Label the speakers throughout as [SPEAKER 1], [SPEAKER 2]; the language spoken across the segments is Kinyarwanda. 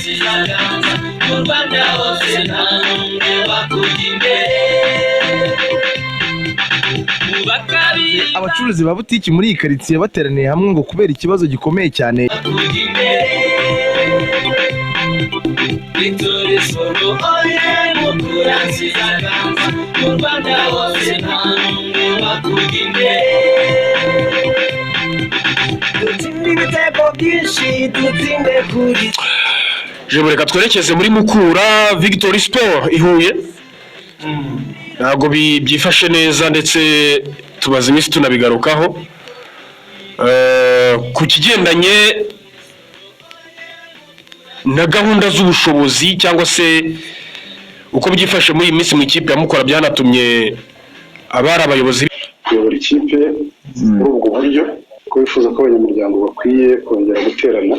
[SPEAKER 1] nziza ganza mu Rwanda hose, nta n'umwe wakujya imbere mu bakabiri.
[SPEAKER 2] Abacuruzi ba butiki muri iyi karitsiye bateraniye hamwe ngo kubera ikibazo gikomeye cyane.
[SPEAKER 1] Bakujya imbere. Victoire Soro oye, Mukura nziza ganza mu Rwanda hose, nta n'umwe wakujya imbere.
[SPEAKER 3] Dutsinde ibitego byinshi, dutsinde kuri
[SPEAKER 4] Jebo, reka twerekeze muri Mukura Victory Sport i Huye. Ntabwo byifashe neza, ndetse tumaze iminsi tunabigarukaho ku kigendanye na gahunda z'ubushobozi cyangwa se uko byifashe muri iyi minsi mu ikipe ya Mukura, byanatumye abari abayobozi
[SPEAKER 5] kuyobora ikipe muri ubwo buryo, ko bifuza ko abanyamuryango bakwiye kongera guterana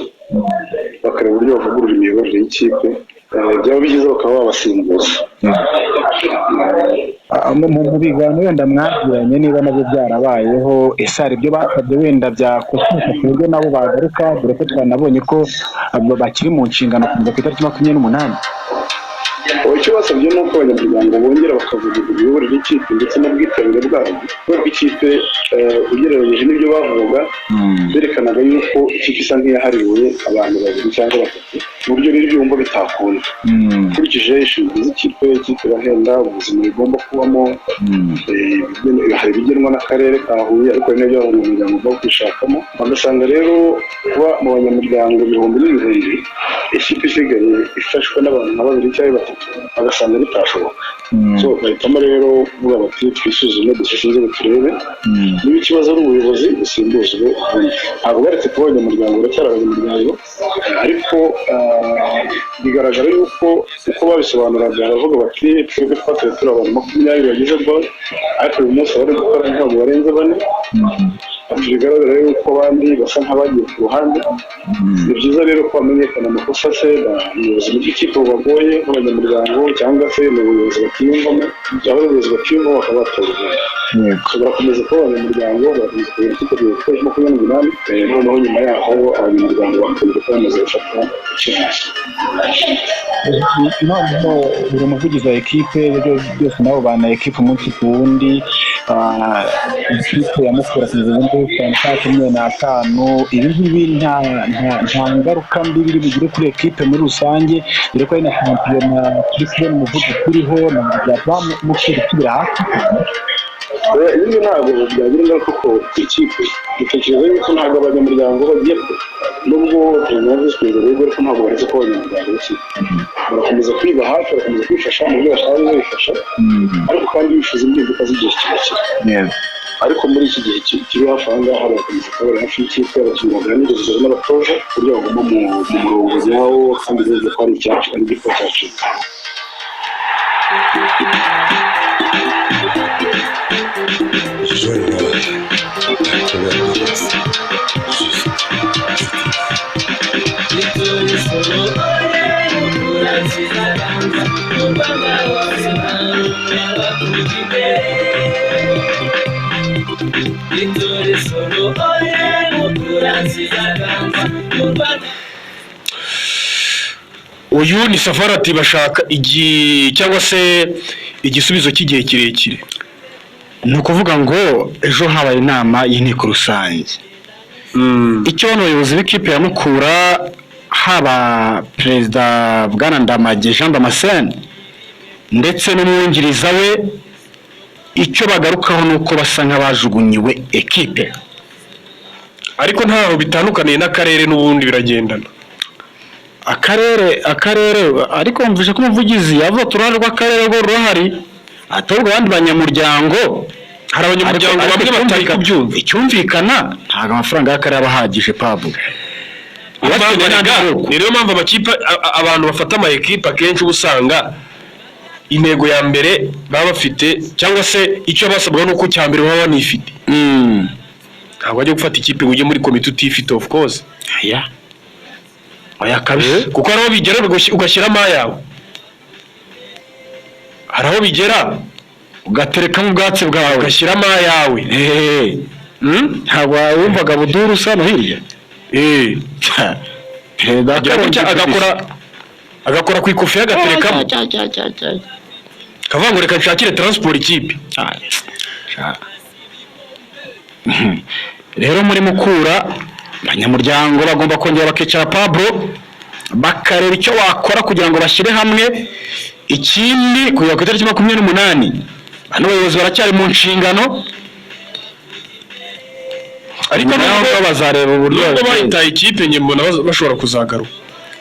[SPEAKER 5] bakareba uburyo bavugurura imiyoborere y'ikipe. Byaba byiza bakaba babasimbuza.
[SPEAKER 6] Mu biganiro wenda mwagiranye, niba nabyo byarabayeho, ese hari ibyo basabye wenda byakosoka ku buryo nabo bagaruka, dore ko twanabonye ko abo bakiri mu nshingano kugeza ku itariki 28?
[SPEAKER 5] Ubu icyo basabye ni uko abanyamuryango bongera bakavugurura imiyoborere y'ikipe ndetse n'ubwitabire bwabo, kubera ko ikipe, ugereranyije n'ibyo bavugaga, berekanaga yuko ikipe isa nk'iyahariwe abantu babiri cyangwa batatu, ku buryo rero ibyo wumva bitakunda ukurikije inshingano z'ikipe. Ikipe irahenda, ubuzima bigomba kubamo, hari ibigenwa n'akarere ka Huye, ariko hari n'ibyo abanyamuryango bagomba kwishakamo. Bagasanga rero kuba mu banyamuryango ibihumbi n'ibihumbi, ikipe isigaye ifashwe n'abantu nka babiri cyangwa batatu, bagasanga bitashoboka. So bahitamo rero kuvuga bati: "Twisuzume, dusese inzego, turebe niba ikibazo ari ubuyobozi, busimbuzwe ubundi." Ntabwo baretse kuba abanyamuryango, baracyari abanyamuryango, ariko bigaragara yuko uko babisobanuraga, baravuga bati: "Twebwe twatoye turi abantu 20 bagize board, ariko uyu munsi abari gukora ntabwo barenze bane." Ati: "Bigaragara yuko abandi basa nk'abagiye ku ruhande." Ni byiza rero ko hamenyekana amakosa, se ni ubuzima bw'ikipe bubagoye nk'abanyamuryango, cyangwa se ni ubuyobozi batiyumvamo. Byaba ari ubuyobozi batiyumvamo, bakaba batora ubundi. So barakomeza kuba abanyamuryango, barakomeza kuyobora ikipe kugeza ku itariki 28. Noneho nyuma yaho abanyamuryango bakongera kuba bamaze gufata icyemezo.
[SPEAKER 6] Noneho buri muvugizi wa ekipe, ibyo byose nabo bana ekipe umunsi ku wundi. Ikipe ya Mukura kugeza ubu ngubu ifite amanota 25. Ibi ngibi nta ngaruka mbi biri bugire kuri ekipe muri rusange, dore ko ari na shampiyona turi kubona umuvuduko uriho, ntabwo byatuma Mukura isubira hasi cyane?
[SPEAKER 5] Oya, ibi ntabwo byagira ingaruka ko ku ikipe. Dutekereza yuko ntabwo abanyamuryango bagiye kure, nubwo perezida na visi perezida bego, ariko ntabwo baretse kuba abanyamuryango b'ikipe. Barakomeza kwiba hafi, barakomeza kwifasha mu buryo basanzwe bifasha, ariko kandi bifuza impinduka z'igihe kirekire. Ariko muri iki gihe kiri hafi aha ngaha, barakomeza kuba bari hafi y'ikipe, abakinnyi baganirizwa n'abatoza ku buryo baguma mu murongo nyawo, kandi bumva ko ari icyacu, ari igikuba cyacitse.
[SPEAKER 7] Jaune noir, la couleur de l'Est. Juste positif.
[SPEAKER 1] Victoire Soro oye, Mukura nziza ganza mu Rwanda hose, nta n'umwe wakujya imbere. Victoire Soro oye, Mukura nziza ganza mu Rwanda.
[SPEAKER 4] Uyu ni Safari, ati bashaka igi cyangwa se igisubizo cy'igihe kirekire.
[SPEAKER 8] Ni ukuvuga ngo ejo habaye inama y'inteko rusange. Icyo bano bayobozi b'ikipe ya Mukura, haba perezida bwana Ndamage Jean Damascene ndetse n'umwungiriza we, icyo bagarukaho ni uko basa nk'abajugunyiwe ekipe.
[SPEAKER 4] Ariko ntaho bitandukaniye n'akarere, n'ubundi biragendana.
[SPEAKER 8] Akarere, ariko wumvise ko umuvugizi yavuze ati uruhare rw'akarere rwo rurahari, atorwa abandi banyamuryango.
[SPEAKER 4] Hari abanyamuryango
[SPEAKER 8] Ariko
[SPEAKER 4] bamwe batari kubyumva.
[SPEAKER 8] Icyumvikana, ntabwo amafaranga y'akarere aba ahagije, Pablo.
[SPEAKER 4] Niyo mpamvu
[SPEAKER 8] Bakeneye n'andi
[SPEAKER 4] erega,
[SPEAKER 8] moko.
[SPEAKER 4] ni niyo mpamvu amakipe, abantu bafata ama ekipe, akenshi uba usanga intego ya mbere baba bafite cyangwa se icyo basabwa ni uko cya mbere baba banifite. Ntabwo wajya gufata ikipe ngo ujye muri komite utifite, of course.
[SPEAKER 8] Oya, oya kabisa.
[SPEAKER 4] Kuko hari aho bigera ugashyiramo ayawe, hari aho bigera
[SPEAKER 8] ugaterekamo ubwatsi bwawe.
[SPEAKER 4] Ugashyiramo ayawe.
[SPEAKER 8] Ntabwo wumvaga buduru usa no hirya?
[SPEAKER 4] Eh.
[SPEAKER 8] Perezida
[SPEAKER 4] Agira gutya
[SPEAKER 8] Karongi
[SPEAKER 4] agakora. Agakora ku ikofi agaterekamo, kavuga ngo reka nshakire transport ikipe.
[SPEAKER 8] Rero muri Mukura, abanyamuryango bagomba kongera bakicara, Pablo, bakareba icyo wakora kugira ngo bashyire hamwe. Ikindi, kugera ku itariki 28 bano bayobozi baracyari mu nshingano.
[SPEAKER 4] Ariko
[SPEAKER 8] nyuma
[SPEAKER 4] nubwo
[SPEAKER 8] y'aho bazareba uburyo
[SPEAKER 4] nubwo
[SPEAKER 8] babigenza.
[SPEAKER 4] bayitaye ikipe, njye mbona bashobora kuzagaruka.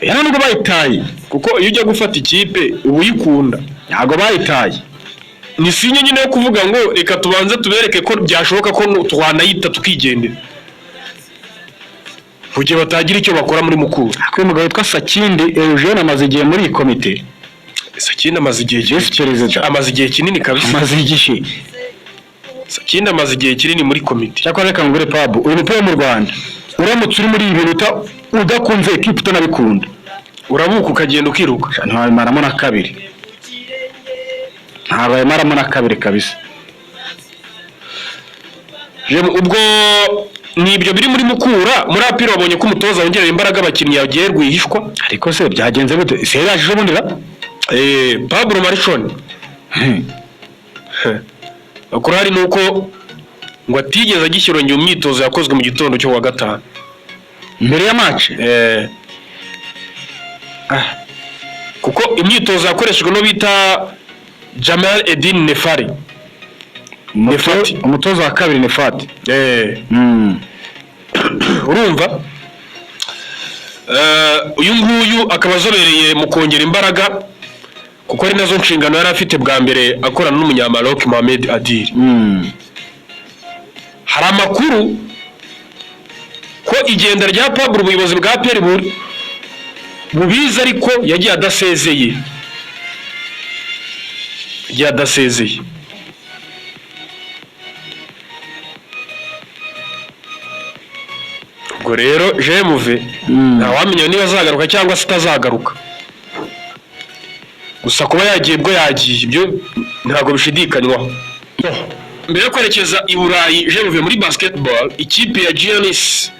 [SPEAKER 8] Ya, nubwo bayitaye.
[SPEAKER 4] Kuko iyo ujya gufata ikipe uba uyikunda.
[SPEAKER 8] Ntabwo bayitaye.
[SPEAKER 4] Ni signe nyine yo kuvuga ngo reka tubanze tubereke ko byashoboka ko twanayita tukigendera, mu gihe batagira icyo bakora muri Mukura.
[SPEAKER 8] Ariko uyu mugabo witwa Sakindi Eugene amaze igihe muri iyi komite.
[SPEAKER 4] Sakindi amaze igihe
[SPEAKER 8] Visi perezida.
[SPEAKER 4] Amaze igihe kinini kabisa.
[SPEAKER 8] Amaze igihe.
[SPEAKER 4] Sakindi amaze igihe kinini muri komite.
[SPEAKER 8] Cyakora reka ngure, Pablo, uyu mupira wo mu Rwanda, uramutse uri muri ibi bintu udakunze ekipe, utanabikunda,
[SPEAKER 4] urabuka ukagenda ukiruka.
[SPEAKER 8] Ntiwabimaramo na kabiri, ntabwo wabimaramo na kabiri kabisa.
[SPEAKER 4] Ubwo ni ibyo biri muri Mukura. Muri APR wabonye ko umutoza wongerera imbaraga abakinnyi yagiye rwihishwa.
[SPEAKER 8] Ariko se byagenze bute? Se yaje ejo bundi ra?
[SPEAKER 4] Pablo Marchon, amakuru ahari ni uko ngo atigeze agishyira mu myitozo yakozwe mu gitondo cyo kuwa gatanu.
[SPEAKER 8] Mbere ya match?
[SPEAKER 4] Kuko imyitozo yakoreshejwe no bita Jamal Edin Nefari. Nefati.
[SPEAKER 8] Umutoza wa kabiri Nefati.
[SPEAKER 4] Urumva, uyu nguyu akaba azobereye mu kongera imbaraga, kuko ari nazo nshingano yari afite bwa mbere akorana n'umunyamaroc Mohamed Adil. Hari amakuru ko igenda rya Pablo ubuyobozi bwa APR bubizi, ariko yagiye adasezeye, yagiye adasezeye. Ubwo rero jemuve ntawamenya niba azagaruka cyangwa se atazagaruka. Gusa kuba yagiye bwo yagiye, ibyo ntabwo bishidikanywaho. Mbere yo kwerekeza i Burayi, jemuve, muri basketball ikipe ya Giannis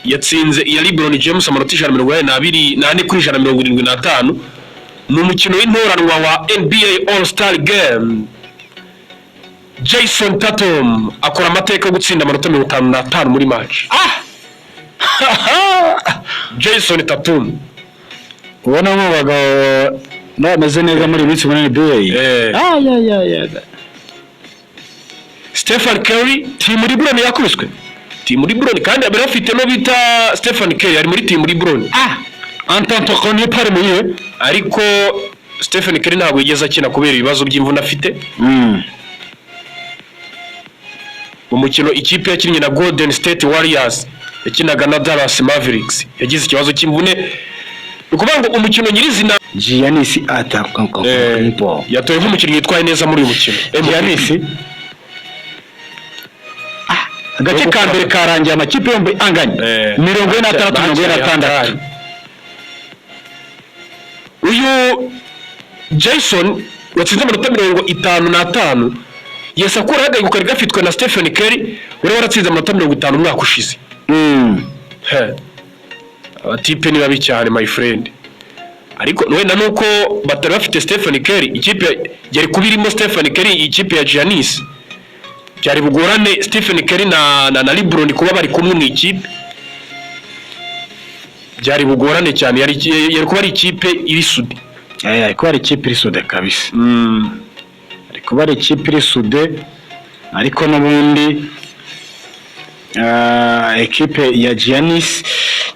[SPEAKER 4] yatsinze iya LeBron James amanota 184 kuri 175. Ni umukino w'intoranwa wa NBA All Star Game. Jason Tatum akora amateka yo gutsinda amanota 55 muri match. Jason Tatum.
[SPEAKER 8] Ubona mu bagabo bameze neza muri iyi minsi muri NBA.
[SPEAKER 4] Stephen Curry.
[SPEAKER 8] Team LeBron yakubiswe.
[SPEAKER 4] Team LeBron, kandi abari bafite no bita Stephen Curry ari muri Team LeBron.
[SPEAKER 8] Antetokounmpo ari muri ye.
[SPEAKER 4] Ariko Stephen Curry ntabwo yigeze akina kubera ibibazo by'imvune afite. Mu mukino ikipe yakinnye na Golden State Warriors, yakinaga na Dallas Mavericks, yagize ikibazo cy'imvune. Ni ukuvuga ngo umukino nyirizina
[SPEAKER 8] Giannis Antetokounmpo
[SPEAKER 4] yatowe nk'umukinnyi witwaye neza muri uyu mukino.
[SPEAKER 8] Giannis. Agace ka mbere karangiye amakipe yombi anganya 46, 46.
[SPEAKER 4] Uyu Jason watsinze amanota 55 yesi akuraho agahigo kari gafitwe na Stephen Curry wari waratsinze amanota 50 umwaka ushize. He. Abatipe ni babi cyane, my friend. Ariko wenda nuko batari bafite Stephen Curry, ikipe yari kuba irimo Stephen Curry, ikipe ya Giannis byari bugorane. Stephen Curry na LeBron kuba bari kumwe mu ikipe byari bugorane cyane, yari kuba ari ikipe iri soudée.
[SPEAKER 8] Ari kuba ari ikipe iri soudée kabisa, ari kuba ari ikipe iri soudée. Ariko n'ubundi ekipe ya Giannis,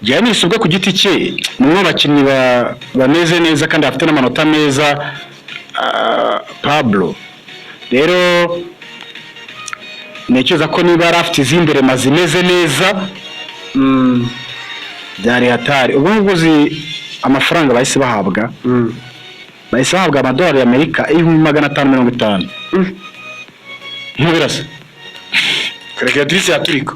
[SPEAKER 8] Giannis ubwo ku giti cye ni umwe mu bakinnyi bameze neza kandi bafite n'amanota meza. Pablo, rero ntekereza ko niba yari afite izindi rema zimeze neza byari hatari. Ubwo ngubwo uzi amafaranga bahise bahabwa? Bahise bahabwa amadolari y'Amerika 550,000. Ntubirasa.
[SPEAKER 4] Calculatrice yaturika.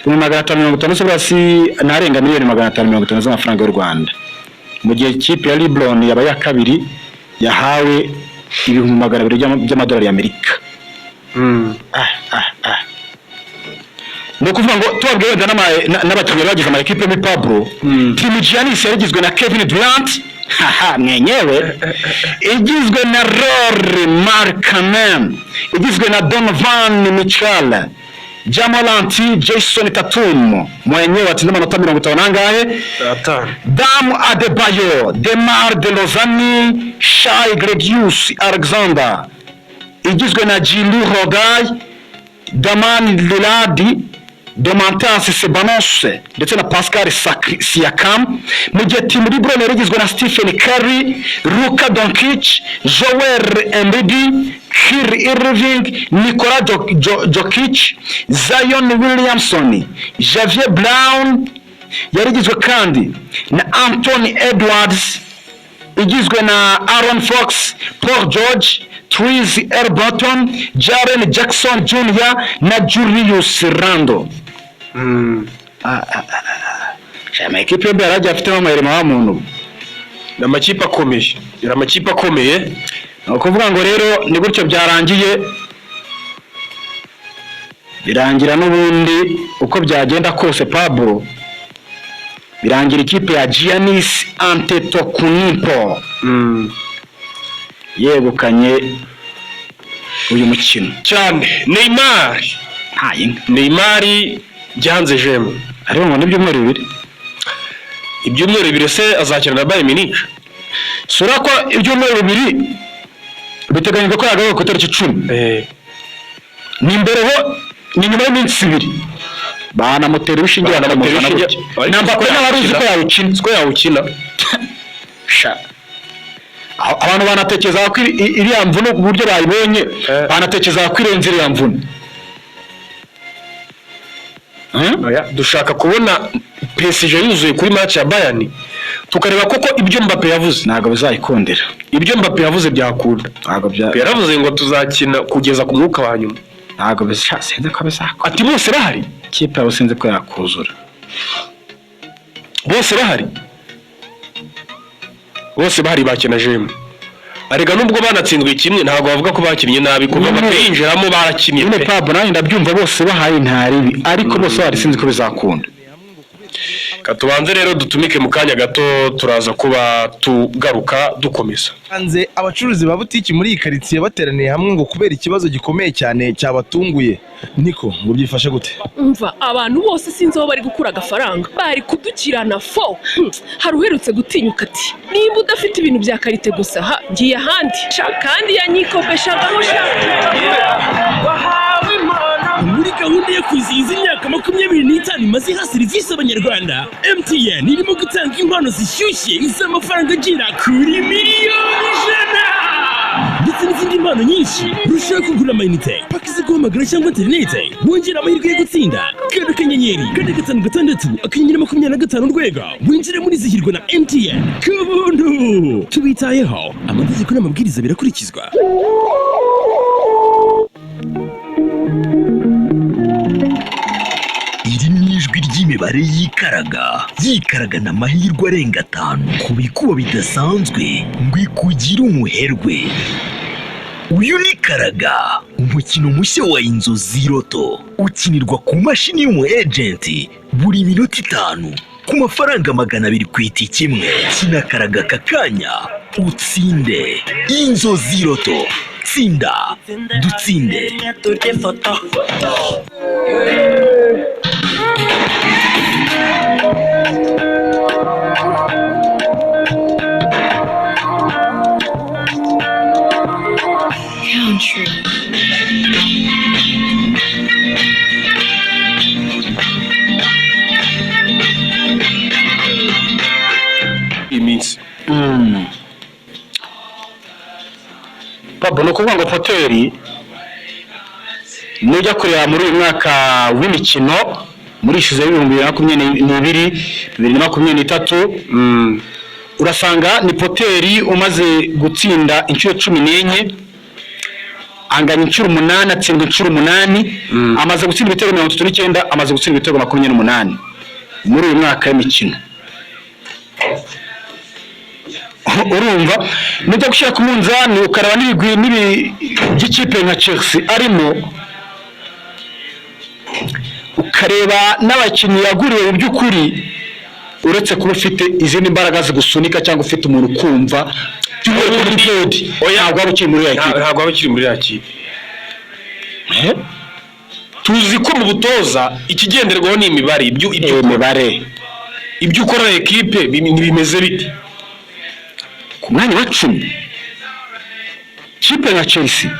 [SPEAKER 8] 550,000 se buriya si ntarenga 550,000,000 z'amafaranga y'u Rwanda, mu gihe ikipe ya LeBron yabaye iya kabiri yahawe 200,000 by'amadolari y'Amerika. Ukuvuga ngo tubabwiye wenda n'abakinnyi bagize ama ekipe muri Pablo. Team Giannis yari igizwe na Kevin Durant, haha, mwenyewe, igizwe na Lauri Markkanen, igizwe na Donovan Mitchell, Ja Morant, Jayson Tatum mwenyewe watsinze amanota 50 n'angahe?
[SPEAKER 4] Atanu.
[SPEAKER 8] Bam Adebayo, DeMar DeRozan, Shai Gilgeous Alexander, igizwe na Jrue Holiday, Damian Lillard, Domantas Sabonis ndetse na Pascal Siakam, mu gihe Team LeBron yari igizwe na Stephen Curry, Luka Doncic, Joel Embiid, Kyrie Irving, Nikola Jokic, Zion Williamson, Xavier Brown. Yari igizwe kandi na Anthony Edwards, igizwe na Aaron Fox, Paul George, Tyrese Haliburton, Jaren Jackson Jr. na Julius Randle. Ama ekipe yombi yari agiye afitemo amayirima wa muntu.
[SPEAKER 4] Ni amakipe akomeye, ni amakipe akomeye.
[SPEAKER 8] Ni ukuvuga ngo rero ni gutyo byarangiye, birangira n'ubundi uko byagenda kose, Pablo, birangira ikipe ya Giannis Antetokounmpo yegukanye uyu mukino.
[SPEAKER 4] Cyane. Neymar.
[SPEAKER 8] Nta yinka.
[SPEAKER 4] Neymar byanze jemu.
[SPEAKER 8] Ariko ngo n'ibyumweru 2.
[SPEAKER 4] Ibyumweru 2 se azakina na Bayern Munich?
[SPEAKER 8] Sura ko ibyumweru 2 biteganyijwe ko yagaruka ku itariki 10. Ni imbere ho, ni nyuma y'iminsi 2 banamutera urushinge.
[SPEAKER 4] Banamutera
[SPEAKER 8] bakamuzana
[SPEAKER 4] urushinge.
[SPEAKER 8] gutya. Na Mbappe nawe aruzi ko yawukina.
[SPEAKER 4] Ko yawukina.
[SPEAKER 8] Sha. Abantu banatekereza ko iriya mvune, uburyo bayibonye, banatekereza ko irenze iriya mvune.
[SPEAKER 4] Oya, dushaka kubona PSG yuzuye kuri match ya Bayern, tukareba koko ibyo Mbappe yavuze.
[SPEAKER 8] Ntabwo bizayikundira.
[SPEAKER 4] Ibyo Mbappe yavuze byakunda.
[SPEAKER 8] Ntabwo bya
[SPEAKER 4] Yaravuze ngo tuzakina kugeza ku mwuka wa nyuma.
[SPEAKER 8] Ntabwo bizasha, sinzi ko bizakunda.
[SPEAKER 4] Ati bose bahari.
[SPEAKER 8] Ikipe yawe sinzi ko yakuzura.
[SPEAKER 4] Bose bahari, bose bahari bakina jemu. Arega nubwo banatsinzwe kimwe, ntabwo bavuga ko bakinnye nabi kuva
[SPEAKER 8] Nyine-
[SPEAKER 4] Mbappe yinjiramo, barakinnye
[SPEAKER 8] Nyine
[SPEAKER 4] pe.
[SPEAKER 8] Pablo, nanjye ndabyumva, bose bahaye ntaribi, ariko bose bahari sinzi ko bizakunda.
[SPEAKER 4] Ka tubanze rero dutumike, mu kanya gato turaza kuba tugaruka dukomeza.
[SPEAKER 2] Hanze abacuruzi ba butiki muri iyi karitsiye bateraniye hamwe ngo kubera ikibazo gikomeye cyane cyabatunguye. Niko ngo byifashe gute?
[SPEAKER 9] Umva, abantu bose sinzi aho bari gukura agafaranga, bari kudukirana fo. Hari uherutse gutinyuka ati nimba udafite ibintu bya qualité gusa, ha ngiye ahandi. Sha, kandi yanyikopeshagaho sha.
[SPEAKER 1] Muri gahunda yo kwizihiza imyaka 25 imaze iha serivisi abanyarwanda, MTN irimo gutanga impano zishyushye z'amafaranga agera kuri miliyoni 100 ndetse n'izindi mpano nyinshi. Rushaho kugura amayinite, paki zo guhamagara cyangwa interinete, wongera amahirwe yo gutsinda. Kanda *456*25 urwego, winjire muri zihirwa na MTN ku buntu. Tubitayeho, amategeko n'amabwiriza birakurikizwa.
[SPEAKER 10] Iri ni ijwi ry'imibare yikaraga yikaragana amahirwe arenga atanu ku bikuba bidasanzwe ngo ikugire umuherwe. Uyu ni Karaga, umukino mushya wa Inzozi Lotto ukinirwa ku mashini y'umu agent buri minota 5 ku mafaranga 200 ku itike imwe. Kina Karaga aka kanya utsinde. Inzozi Lotto, tsinda dutsinde.
[SPEAKER 9] Country.
[SPEAKER 4] Iminsi.
[SPEAKER 8] Pablo, ni ukuvuga ngo Poteri, nujya kureba muri uyu mwaka w'imikino, muri ishize w'2022 2023, urasanga ni Poteri umaze gutsinda inshuro 14, anganya inshuro 8, atsindwa inshuro 8, amaze gutsinda ibitego 39, amaze gutsinda ibitego 28 muri uyu mwaka w'imikino. Urumva nujya gushyira ku munzani ukareba n'ibigwi n'ibi by'ikipe nka Chelsea arimo, ukareba Ukareba n'abakinnyi yaguriwe, mu by'ukuri uretse kuba ufite izindi mbaraga zigusunika cyangwa ufite umuntu ukumva by'umwihariko kuri board, ntabwo waba ukiri muri ya kipe.
[SPEAKER 4] Ntabwo waba ukiri muri ya kipe. Tuzi ko mu butoza ikigenderwaho ni imibare, ibyo
[SPEAKER 8] imibare,
[SPEAKER 4] ibyo ukora ekipe bimeze bite.
[SPEAKER 8] Ku mwanya wa 10, kipe nka Chelsea.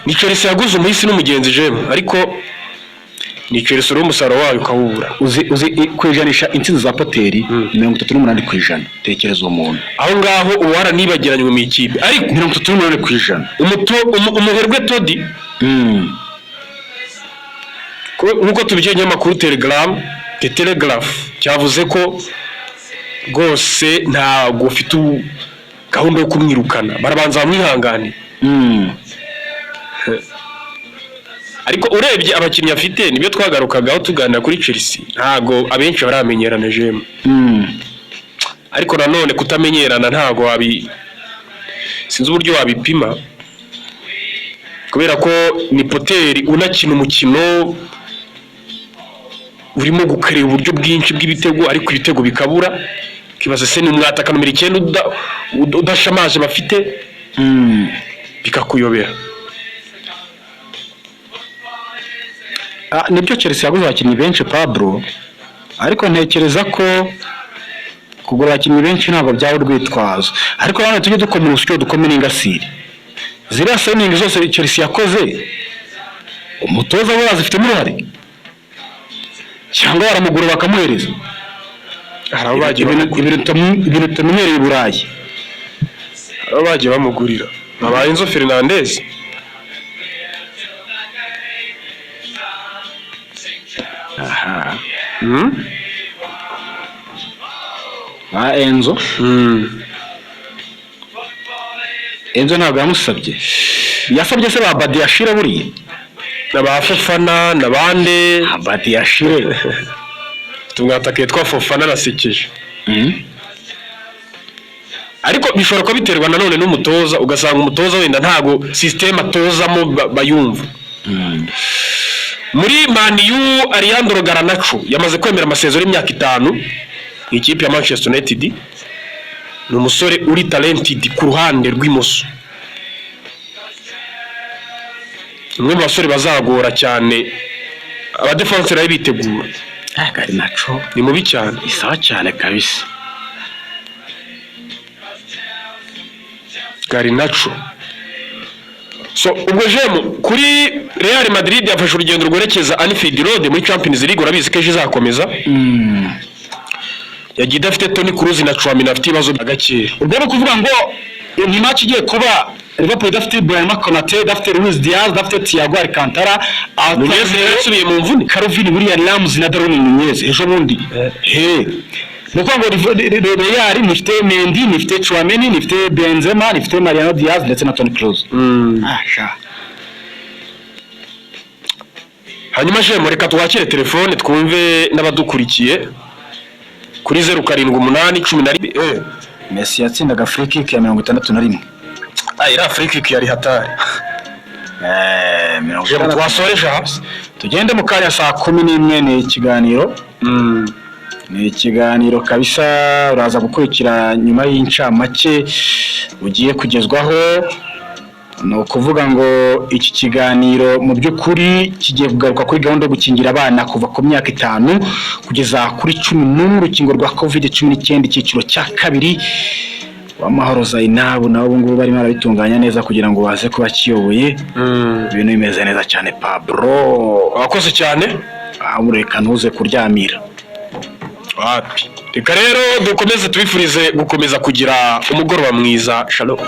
[SPEAKER 4] Ni Chelsea yaguze umuhisi n'umugenzi jemu, ariko ni Chelsea uriho umusaruro wayo ukawubura.
[SPEAKER 8] Uzi ku ijanisha intsinzi za Poteri, 38%. Tekereza uwo muntu.
[SPEAKER 4] Aho ngaho uba waranibagiranywe mu ikipe, ariko
[SPEAKER 8] 38%.
[SPEAKER 4] Umuherwe Todi, nk'uko tubikesha ikinyamakuru Telegram, The Telegraph, cyavuze ko rwose ntabwo ufite gahunda yo kumwirukana, barabanza bamwihangane. Ariko urebye abakinnyi afite, nibyo twagarukagaho tuganira kuri Chelsea, ntabwo abenshi baramenyerana jemu. Ariko nanone kutamenyerana ntabwo wabi, sinzi uburyo wabipima, kubera ko ni Poteri unakina umukino urimo gukareba uburyo bwinshi bw'ibitego, ariko ibitego bikabura. Ukibaza se ni umwataka nomero 9 udashamaje bafite, bikakuyobera.
[SPEAKER 8] Nibyo, Chelsea yaguze abakinnyi benshi Pablo, ariko ntekereza ko kugura abakinnyi benshi ntabwo byaba urwitwazo. Ariko nanone tujye dukomera urusyo, dukomere ingasire. Ziriya signing zose Chelsea yakoze, umutoza we azifitemo uruhare cyangwa baramugura bakamuhereza?
[SPEAKER 4] Hari abo bagiye bamugurira.
[SPEAKER 8] Ibintu tutamenyereye i Burayi.
[SPEAKER 4] Hari abo bagiye bamugurira nka ba Enzo Fernandez.
[SPEAKER 8] Aha. Ba Enzo. Enzo ntabwo yamusabye. Yasabye se ba Badiashile buriya?
[SPEAKER 4] Na ba Fofana na bande.
[SPEAKER 8] Badiashile.
[SPEAKER 4] Tumwataka yitwa Fofana arasekeje. Ariko bishobora kuba biterwa nanone n'umutoza, ugasanga umutoza wenda ntago system atozamo bayumva. Muri Man U, Alejandro Garnacho yamaze kwemera amasezerano y'imyaka 5 mu ikipe ya Manchester United. Ni umusore uri talented ku ruhande rw'imoso, umwe mu basore bazagora cyane abadefanseri bari bitegura.
[SPEAKER 8] Garnacho
[SPEAKER 4] ni mubi cyane,
[SPEAKER 8] ni sawa cyane kabisa.
[SPEAKER 4] Garnacho. So ubwo jemu kuri Real Madrid yafashe urugendo rwerekeza Anfield Road muri Champions League, urabizi ko ejo izakomeza. Yagiye idafite Toni Kroos na Tchouameni afite ibibazo bya gakeya.
[SPEAKER 8] Ubwo ni ukuvuga ngo ni match igiye kuba Liverpool idafite Ibrahima Konate, idafite Luis Diaz, idafite Thiago Alcantara,
[SPEAKER 4] Nunez yasubiye mu mvune,
[SPEAKER 8] Calvin William Ramos na Darwin Nunez ejo bundi. Ni ukuvuga ngo Real ntifite Mendy, ntifite Tchouameni, ntifite Benzema, ntifite Mariano Diaz ndetse na Toni Kroos.
[SPEAKER 4] Hanyuma jemu reka twakire telefone twumve n'abadukurikiye kuri 078 11.
[SPEAKER 8] Messi yatsindaga free kick ya 61.
[SPEAKER 4] Iriya free kick yari hatari. Jemu twasoreje aha.
[SPEAKER 8] Tugende mu kanya saa 11 ni ikiganiro. Ni ikiganiro kabisa uraza gukurikira nyuma y'incamake ugiye kugezwaho. Ni ukuvuga ngo iki kiganiro mu by'ukuri kigiye kugaruka kuri gahunda yo gukingira abana kuva ku myaka 5 kugeza kuri 11 urukingo rwa COVID-19 icyiciro cya 2. Uwamahoro Zainabu nabo ubu ngubu barimo barabitunganya neza kugira ngo baze kuba kiyoboye. Ibintu bimeze neza cyane Pablo.
[SPEAKER 4] Wakoze cyane.
[SPEAKER 8] Reka ntuze kuryamira.
[SPEAKER 4] Wapi. Reka rero dukomeze tubifurize gukomeza kugira umugoroba mwiza. Shalom.